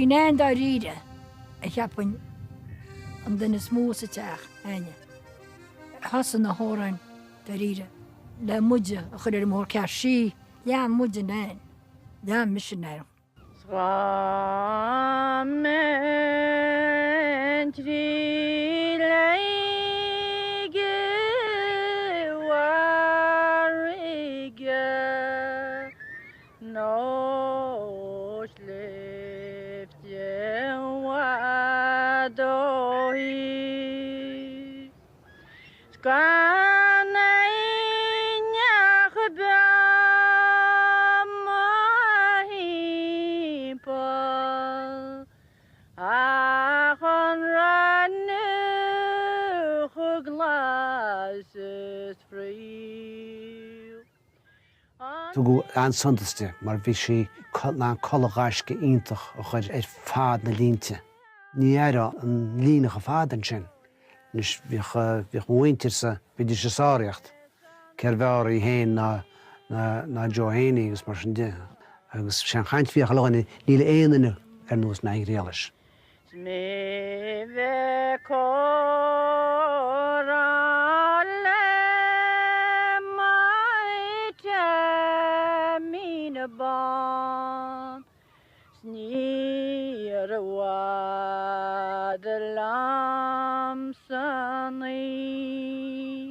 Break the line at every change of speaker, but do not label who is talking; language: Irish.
Sí Nain dáiríre a cheapfainn an duine is mó sa teach, Áine. A thosaigh na hamhráin dáiríre le muide a chur ar an mbóthar ceart. Sí, lean muide Nain. Lean mise Nain.
'S dhá mbeinn tríd léig i bhfarraige nó sléibhte i bhfad ó thír. 'S gan aon neach beo mo thimpeall ach an raithneach glas is fraoch.
Tugadh an-suntas di mar bhí sí in ann culaith ghaisce iontach a chur ar fad na línte. Ní aireofá an líne chomh fada ansin. Anois bhíodh, bhíodh mo mhuintirse, bhídís ag sáraíocht, cérbh fhearr í féin ná, ná Joe Heaney agus mar sin de. Agus sé an chaint a bhíodh chuile dhuine, níl aon duine ar nós Nain Ghriallais.
'S mé bheith comhrá le mo Teaimín Bán. 'S níor i bhfad liom san oíche.